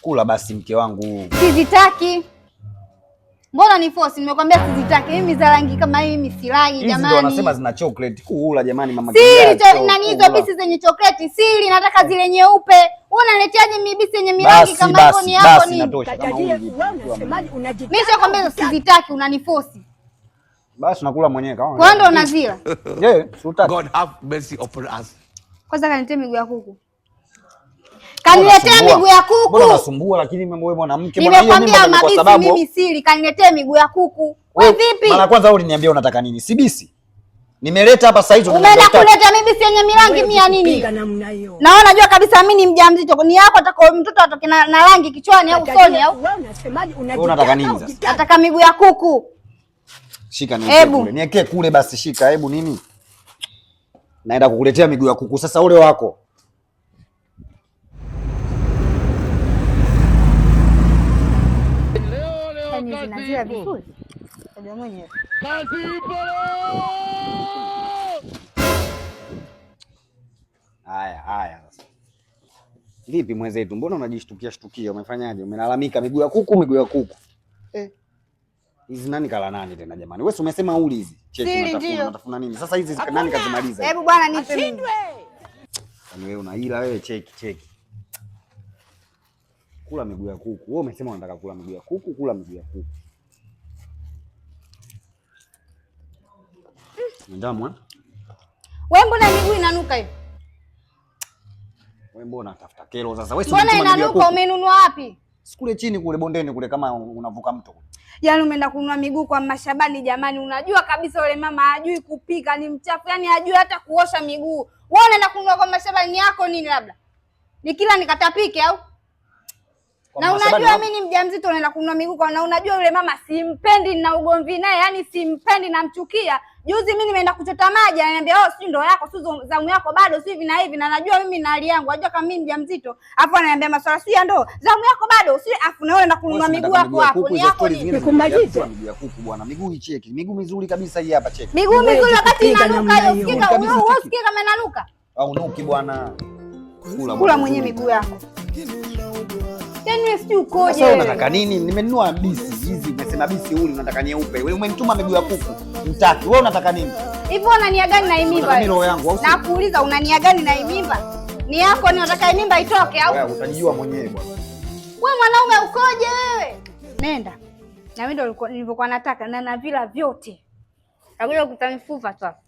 Kula basi mke wangu. Sizitaki. Mbona ni force? Nimekwambia sizitaki. Mimi za rangi kama hii mimi silagi Hizi ndo jamani. wanasema zina chocolate. Kula jamani mama. Sili Kijacho, nani hizo kula. bisi zenye chocolate? Sili, nataka zile nyeupe. Wewe unaleteaje mimi bisi yenye mirangi Basi kama hivyo basi ni yako basi nini? inatosha kama Tajiri, huli. wewe unasemaje? Unajitaka Mimi sikwambia hizo sizitaki, unaniforce. Basi nakula mwenyewe kama. Kwa ndo unazila. Je, si hutaki? God have mercy upon us. Kwanza kaniletea miguu ya kuku. Kaniletea Unasumbua. miguu ya Mbona kuku. unasumbua lakini mimi wewe mwanamke bwana hiyo Nimekwambia mimba ni kwa mabisi sababu mimi sili, kaniletea miguu ya kuku. Wewe vipi? Mara kwanza wewe uliniambia unataka nini? Sibisi. Nimeleta hapa sasa hizo Umeenda unataka. kuleta mibisi yenye mirangi mia nini? Piga namna hiyo. Na wewe unajua kabisa mimi ni mjamzito. Ni yako atako mtoto atoke na rangi kichwani au usoni au Wewe unasemaje? Wewe unataka nini sasa? nataka miguu ya kuku. Shika niwekee Hebu. kule. Niwekee kule basi shika, hebu nini? Naenda kukuletea miguu ya kuku sasa ule wako. Yaani zinazila vizuri. Unajua mwenyewe. Haya, haya sasa. Vipi mwenzetu, mbona unajishtukia shtukia? Umefanyaje? Umelalamika miguu ya kuku, miguu ya kuku. Eh. Hizi nani kala nani tena jamani? Wewe si umesema uli hizi. Cheki Sili unatafuna, ndio. unatafuna nini? Sasa hizi nani kazimaliza? Hebu bwana nipe mimi. Yaani wewe unaila wewe, cheki cheki. Kula miguu ya kuku. Wewe umesema unataka kula miguu ya kuku, kula miguu ya kuku. Ndamu eh? Wewe mbona miguu inanuka hivi? Wewe mbona unatafuta kero sasa? Wewe si Mbona umetuma miguu ya inanuka? kuku. Umenunua wapi? Sikule chini kule bondeni kule kama unavuka mto. Yaani umeenda kununua miguu kwa Mashabani jamani, unajua kabisa yule mama hajui kupika, ni mchafu, yaani hajui hata kuosha miguu. Wewe unaenda kununua kwa Mashabani yako nini labda? Nikila nikatapike au? Kwa Na Mashabani unajua wapi? mimi ni mjamzito naenda kununua miguu kwa, na unajua yule mama simpendi na ugomvi naye, yani simpendi namchukia. Juzi mimi nimeenda kuchota maji ananiambia oh, si ndoo yako, si zamu yako bado, si hivi na hivi, na najua mimi na hali yangu, najua kama mimi mjamzito. Afu ananiambia maswala si ya ndoo, zamu yako bado, si afu na wewe unaenda kununua Wewe si miguu unataka yako miguu ya hapo, kuku, ni hizo yako stories nini? zingine Nikumalize. zinakuja miguu ya kuku bwana. Miguu hii cheki. Miguu mizuri kabisa hii hapa cheki. Miguu mizuri wakati kupiga inanuka namna hiyo, hiyo. sikika Kabisa wewe cheki. usikii kama inanuka. Au nuki bwana. Kula Kula bwana, mwenyewe vizuri. miguu yako. Yaani wewe sijui ukoje. Sasa wewe unataka nini? Nimenunua bisi hizi, umesema bisi uli, unataka nyeupe. Wewe umenituma miguu ya kuku. Mtaki. Wewe unataka nini? Hivyo una nia gani na hii mimba? Unataka mimi roho yangu au sio? Nakuuliza una nia gani na hii mimba? Ni yako ni unataka hii mimba itoke au? Wewe utajijua mwenyewe bwana. Wewe mwanaume ukoje wewe? Nenda. Na mimi ndo nilivyokuwa nataka na navila vyote. Nakuja kutanifufa tu hapa.